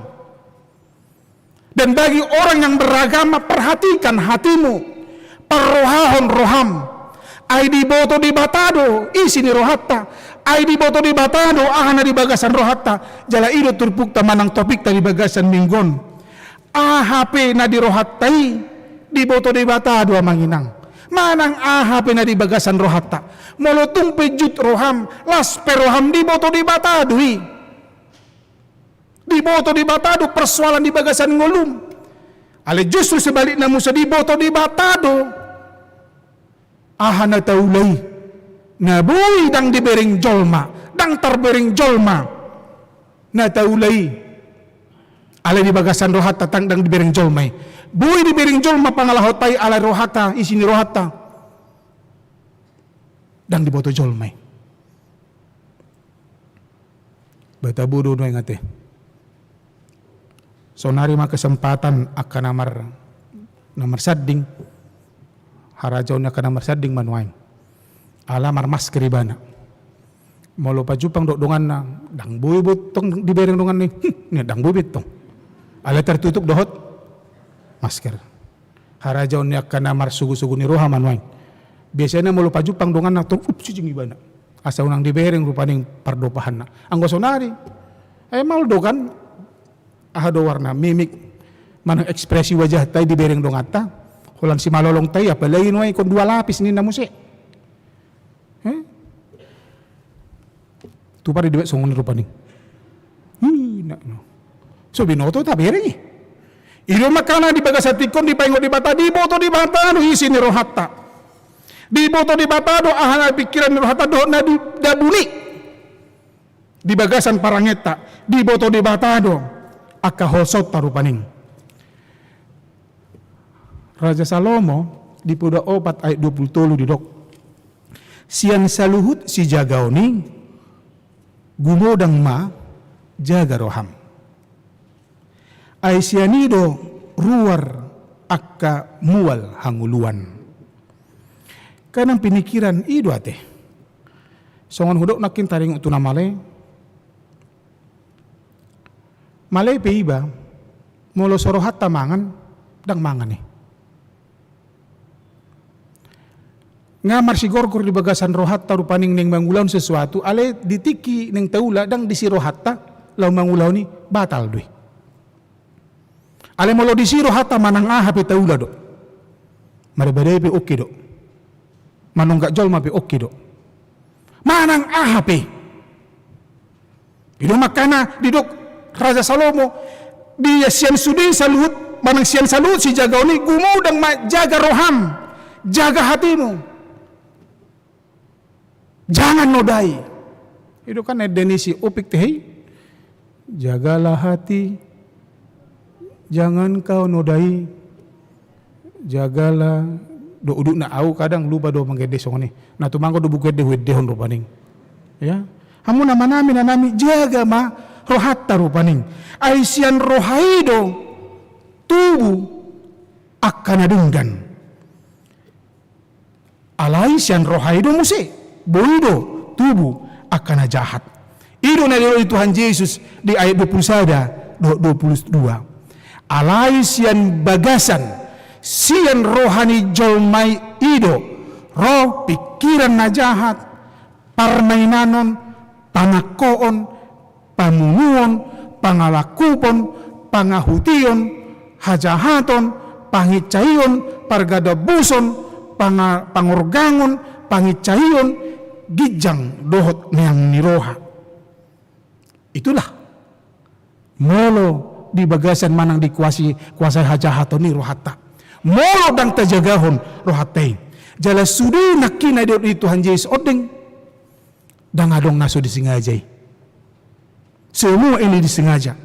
Dan bagi orang yang beragama, perhatikan hatimu, parrohahon roham. Ai diboto Debata do isi ni rohanta, ai diboto Debata do aha na di bagasan rohanta, jala i do turpukta manang topikta di bagasan minggu on. Aha pe na di rohanta i, diboto Debata do, amang inang. Manang aha pe na di bagasan rohanta. Molo tung pe jut roham, las pe roham, diboto Debata do i. Diboto Debata do persoalan di bagasan ngolum. Alai justru sebalikna muse, diboto Debata do aha na taula i, na boi ndang dibereng jolma, ndang tarbereng jolma na taula i. Alai di bagasan rohanta ndang dibereng jolma i. Boi dibereng jolma pangalahonta i, alai rohanta, isi ni rohanta, ndang diboto jolma i. Ba tabo do nuaeng ate. Sonari ma kesempatan angka na mar-, na marsanding. Harajaon ni angka na marsanding ma nuaeng. Ala marmasker ibana. Molo pajumpang dohot donganna, ndang boi be tong dibereng donganna i. Hm, ninna ndang boi be tong. Ala tertutup dohot masker. Harajaon ni angka na marsogo-sogo ni roha ma nuaeng. Biasana molo pajumpang donganna tong, up, sijing ibana. Asa unang dibereng rupani pardopahanna. Anggo sonari, eh, maol do kan, aha do goarna, mimik manang ekspresi wajahta i dibereng donganta. Holan simalolongta i, apalagi nuaeng ingkon dua lapis ninna muse. Eh? Tupa do dibaen songon i rupani. Hi, nak, no. So binoto tabereng i. I do makana di bagasan tingki on dipaingot Debata, diboto Debata do isi ni rohanta. Diboto Debata do aha na pingkiran ni rohanta dohot na di dabuni. Di bagasan parangenta, diboto Debata do angka holsonta rupani. Raja Salomo di Poda opat ayat dua pulu tolu didok: Sian saluhut sijagaon i, gumodang ma jaga roham. Ai sian i do ruar angka mual hangoluan. Kadang pinikiran i do ate. Songon hudok nangkin taringot tu na male. Male pe iba, molo so rohanta mangan, ndang mangan i. Nga marsigorgor di bagasan rohanta rupani naeng mangulahon sesuatu, alai di tingki naeng taula ndang disi rohanta laho mangulahon i, batal do i. Alai molo disi rohanta manang aha pe taula do. Marbadai pe oke do. Manongga jolma pe oke do. Manang aha pe. I do makana didok Raja Salomo, di sian sude saluhut, manang sian saluhut sijagaon i, gumodang ma jaga roham, jaga hatimu. Jangan nodai. I do kan ende ni si Upik Tehi. Jagalah hati, jangan kau nodai. Jagalah, do udutna, au kadang lupa do mangende songon i. Na tumanggo do buku ende huendehon rupani. Ya. Hamu na manami na nami, jaga ma rohanta rupani. Ai sian roha i do tubu angka na denggan. Alai sian roha i do muse boi do tubu angka na jahat. I do na didok ni Tuhan Jesus di ayat dua pulu sada dohot dua pulu dua. Alai sian bagasan, sian roha ni jolma i do ro pingkiran na jahat, parmainanon, panangkoon, pamunuon, pangalangkupon, pangahution, hajahaton, panginsaion, pargadabuson, panga-, pangorgangon, panginsaion, ginjang dohot neang ni roha. Itulah. Molo di bagasan manang dikuasai, kuasai hajahaton i rohanta. Molo ndang tajagahon rohanta i. Jala sude nangkin na didok ni Tuhan Jesus ondeng. Ndang adong na so disengaja i. Semua ini disengaja.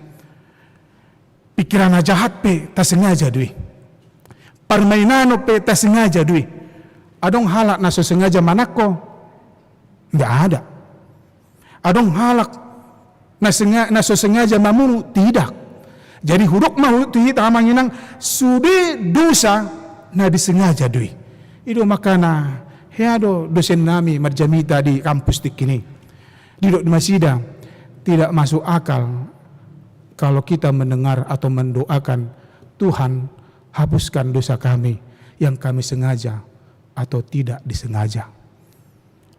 Pikiran na jahat pe tasengaja do i. Parmainanon pe tasengaja do i. Adong halak na so sengaja manangko? Nggak ada. Adong halak na senga-, na so sengaja mamunu? Tidak. Jadi hudok ma tu hita amang inang, sude dosa na disengaja do i. I do makana hea do dosen nami marjamita di kampus tingki i. Didok di nasida, tidak masuk akal kalau kita mendengar atau mendoakan, "Tuhan, hapuskan dosa kami yang kami sengaja atau tidak disengaja."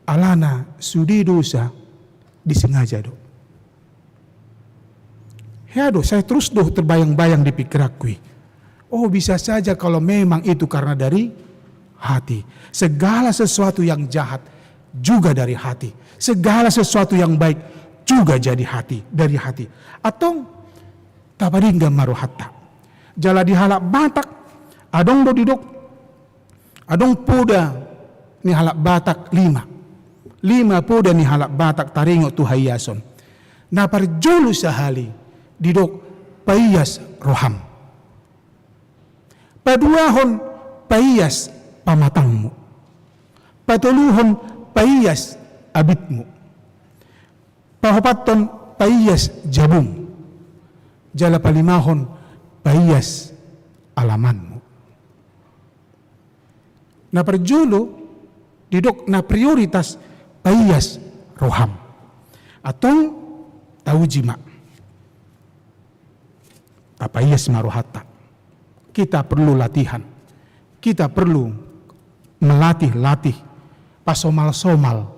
Alana sude dosa disengaja do. Hea do, sai terus do terbayang-bayang di pikiranku i. Oh, bisa saja kalau memang itu karena dari hati. Segala sesuatu yang jahat juga dari hati. Segala sesuatu yang baik juga jadi hati, dari hati. Antong tapadenggan ma rohanta. Jala di halak Batak, adong do didok, adong poda ni halak Batak lima. Lima poda ni halak Batak taringot tu haiason. Na parjolo sahali didok paias roham. Paduahon paias pamatangmu. Patoluhon paias abitmu. Pahopathon paias jabum. Jala palimahon paias alamanmu. Na parjolo didok na prioritas paias roham. Antong tauji ma. Tapaias ma rohanta. Kita perlu latihan. Kita perlu melatih-latih, pasomal-somal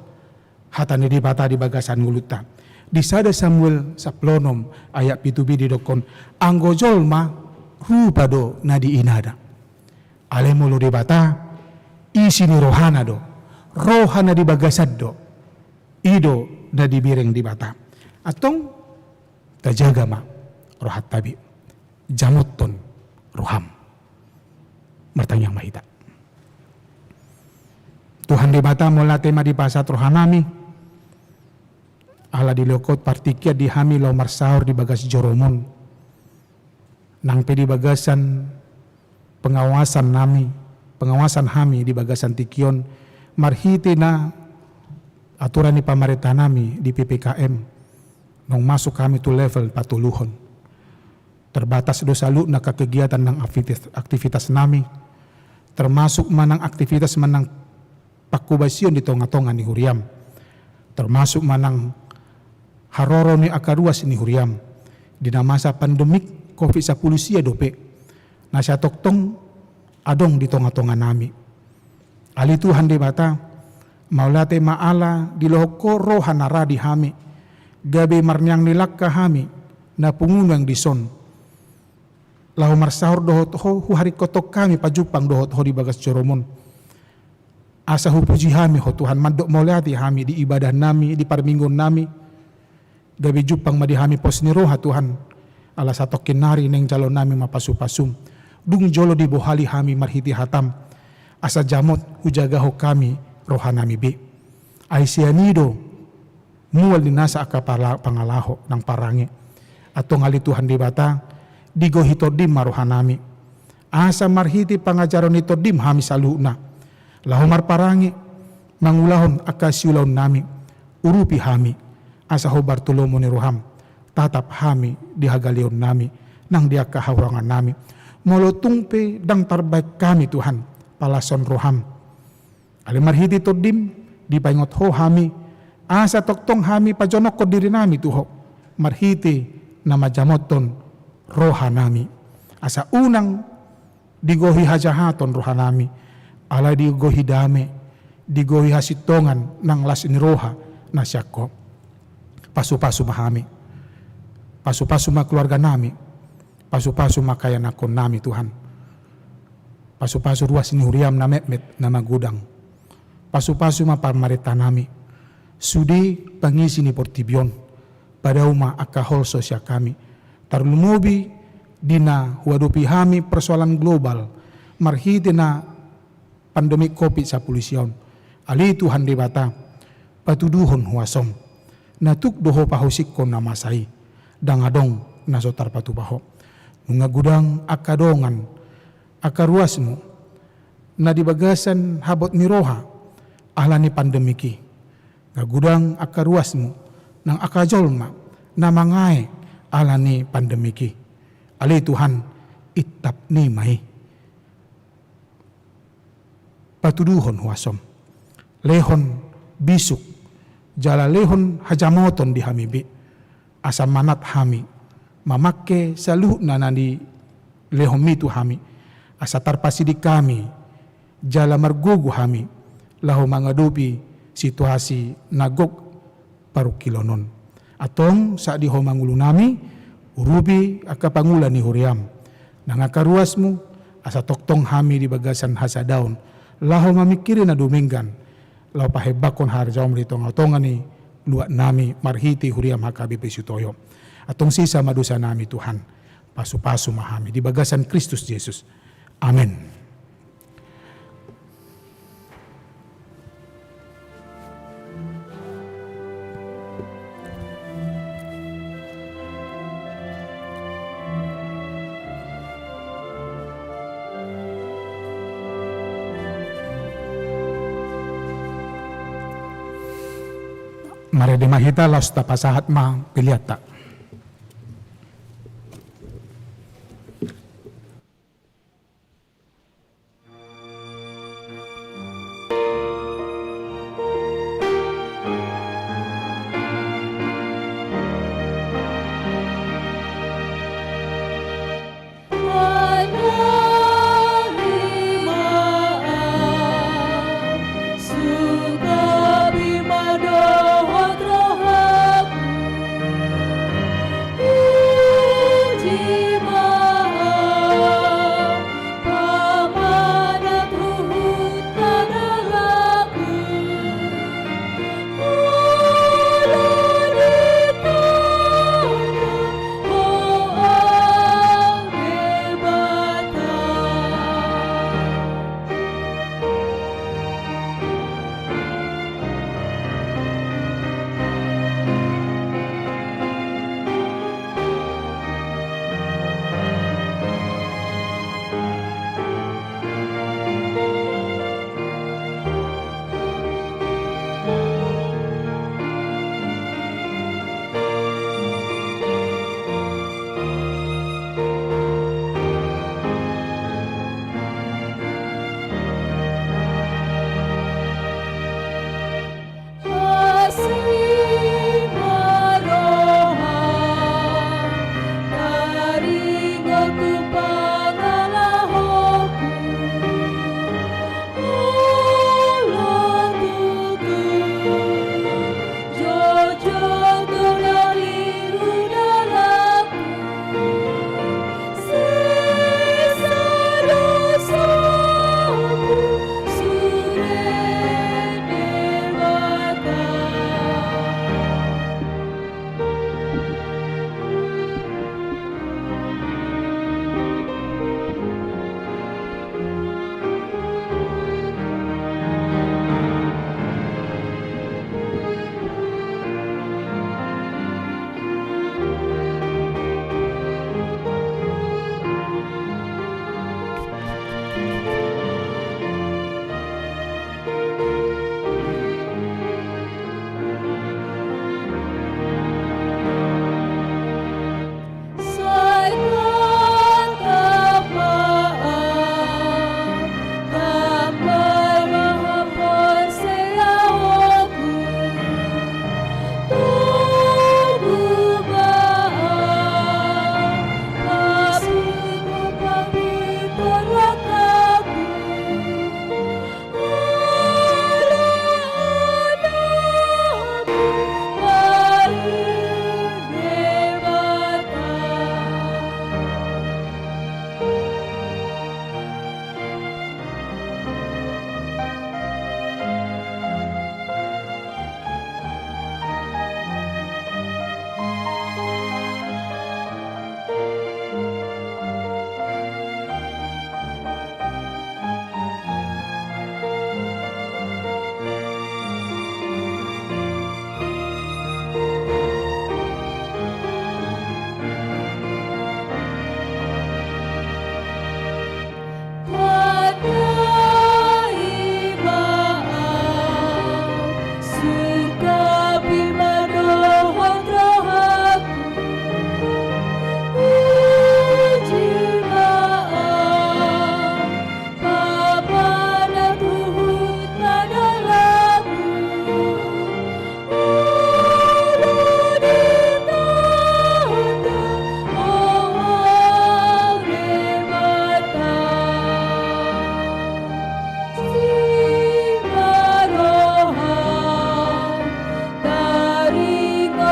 hata ni Debata di bagasan ngolunta. Di sada Samuel sampulu onom ayat pitu b didokkon, anggo jolma rupa do na diinada. Alai molo Debata isi ni rohana do, roha na di bagasan do, i do na dibereng Debata. Antong tajaga ma rohanta be, jamothon roham. Martangiang ma hita. Tuhan Debata, mauliate ma dipasahat rohanami, ala dilehon Ho partingkian di hami laho marsaor di bagas joroMon. Nang pe di bagasan pengawasan nami, pengawasan hami di bagasan tingki on, marhite na aturan ni pamarentahnami di P P K M, naung masuk hami tu level patoluhon. Terbatas do saluhutna kegiatan nang aktivitas, aktivitas nami, termasuk manang aktivitas manang pangkobasion di tonga-tonga ni huriam, termasuk manang haroro ni angka ruas ni huriam, di na masa pandemik covid sampulu sia dope, na sai tongtong adong di tonga-tonga nami. Ale Tuhan Debata, mauliate ma ala dilehon Ho roha na ra di hami, gabe marneang ni langka hami, na pungu nuaeng dison, laho marsaor dohot Ho, huharingkothon hami pajumpang dohot Ho di bagas joroMon. Asa hupuji hami Ho Tuhan, mandok mauliate hami di ibadah nami, di parmingguon nami. Gabe jumpang ma di hami pos ni roha Tuhan. Ala satongkin nari naeng jalo nami ma pasu-pasuM. Dung jolo dibohali hami marhite hataM, asa jamot hujagahon hami roha nami be. Ai sian i do mual ni nasa angka pala-, pangalaho nang parange. Antong ale Tuhan Debata, digohi TondiM ma roha nami. Asa marhite pangajaron ni TondiM hami saluhutna laho marparange, mangulahon angka siulaon nami. Urupi hami, asa hombar tu lomo ni rohaM tatap hami di hagaleon nami nang di angka hahurangan nami. Molo tung pe ndang tarbahen hami Tuhan, palashon rohaM. Ale marhite TondiM, dipaingot Ho hami, asa tongtong hami pajonokhon diri nami tu Ho, marhite na manjamothon roha nami. Asa unang digohi hajahaton roha nami, alai digohi dame, digohi hasintongan nang las ni roha na sian Ho. Pasu-pasu ma hami, pasu-pasu ma keluarga nami, pasu-pasu ma angka ianakhon nami Tuhan. Pasu-pasu ruas ni huriaM na metmet na magodang. Pasu-pasu ma pamarenta nami. Sude pangisi ni portibi on, padao ma angka holso sian hami. Tarlumobi di na huadopi hami persoalan global marhite na pandemi covid sampulu sia on. Ale Tuhan Debata, patuduhon huasoM. Na tuk do Ho pahusingkon na masa i, ndang adong na so tarpatupa Ho. Nunga godang angka dongan, angka ruasMu, na di bagasan habot ni roha ala ni pandemik i. Nunga godang angka ruasMu, nang angka jolma na mangae ala ni pandemik i. Ale Tuhan, intap ni ma i. Patuduhon huasoM. Lehon bisuk, jala lehon hajamoton di hami be. Asa manat hami mamangke saluhutna na nilehonMi tu hami. Asa tarpasiding hami, jala margogo hami, laho mangadopi situasi na gok parungkilon on. Antong sahat di Ho ma ngolu nami, urupi angka pangula ni huriaM. Nang angka ruasMu, asa tongtong hami di bagasan hasadaon, laho mamingkiri na dumenggan, laho pahembangkon harajaonMu di tonga-tonga ni luat nami, marhite huriaM H K B P Sitoyo. Antong sesa ma dosa nami Tuhan, pasu-pasu ma hami di bagasan Kristus Jesus. Amen. Marende ma hita laos tapasahat ma peleanta.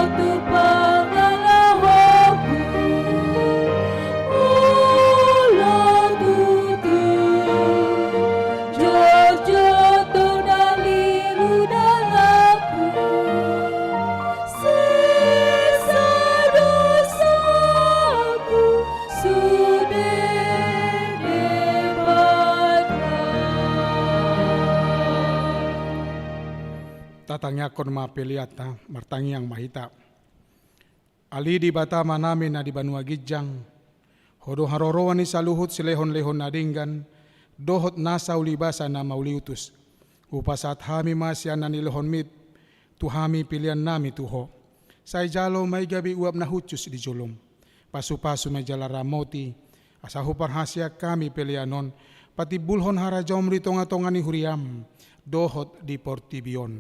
Tu pangalahoku, olo tutu, jotjot do na lilu dalanku, sesa dosaku sude Debata. Tatangiangkon ma peleanta, martangiang ma hita. Ale Debata Amanami na di banua ginjang, Ho do haroroan ni saluhut silehonlehon na denggan, dohot nasa ulibasa na mauliutus. Hupasahat hami ma sian na nilehonMi tu hami peleannami tu Ho. Sai jalo ma i gabe uap na hushus di jolom. Pasupasu ma i jala ramoti, asa huparhaseang hami pelean on patimbulhon harajaonMu di tongatonga ni huriaM, dohot di portibi on.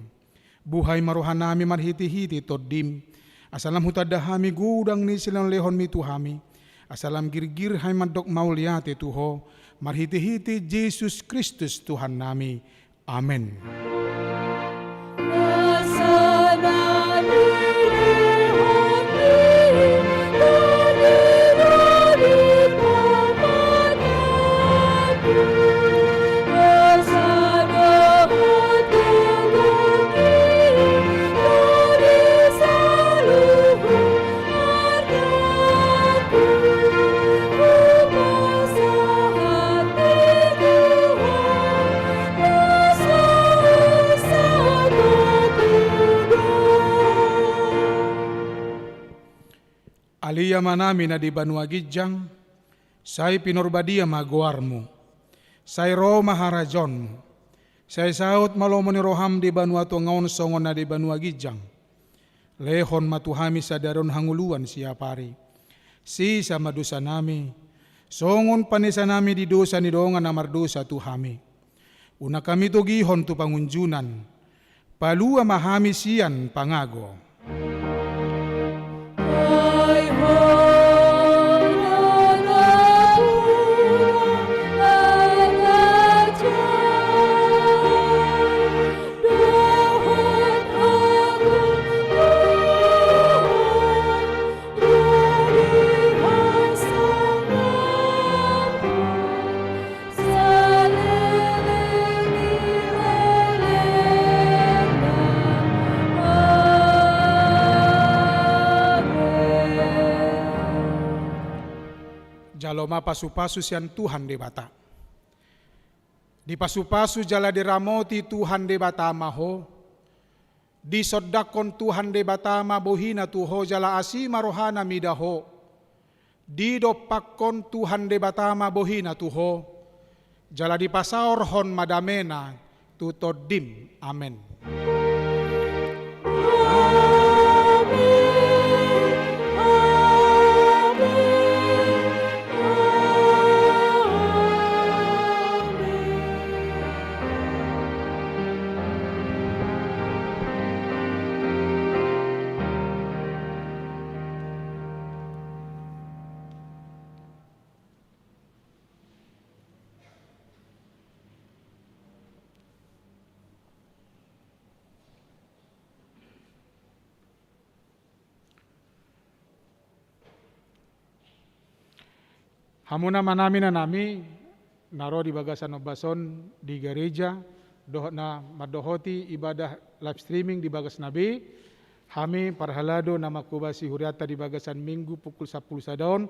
Buhai ma rohanami marhitehite TondiM, asa lam hutanda hami godang ni silehonlehonMi tu hami, asa lam girgir hami mandok mauliate tu Ho, marhitehite Jesus Kristus Tuhannami. Amen. Ale Amanami na di banua ginjang, sai pinarbadia ma goarMu. Sai ro ma harajaonMu. Sai saut ma lomo ni rohaM di banua tonga on songon na di banua ginjang. Lehon ma tu hami sadari on hangoluan siapari. Sesa ma dosanami, songon panesanami di dosa ni dongan na mardosa tu hami. Unang hami togihon tu pangunjunan, palua ma hami sian pangago. Jalo ma pasupasu sian Tuhan Debata. Dipasupasu jala diramoti Tuhan Debata ma ho. Disondangkon Tuhan Debata ma bohiNa tu ho jala asi ma rohaNa mida ho. Didompakkon Tuhan Debata ma bohiNa tu ho, jala dipasaorhon ma dameNa tu tondim. Amen. Hamu na manami na nami, na ro di bagasan ombas on di gareja, dohot na mandohoti ibadah live streaming di bagas na be, hami parhalado na manghobasi hurianta di bagasan Minggu pukul sampulu sada on,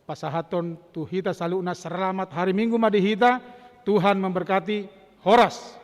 pasahathon tu hita saluhutna selamat hari Minggu ma di hita, Tuhan memberkati, horas.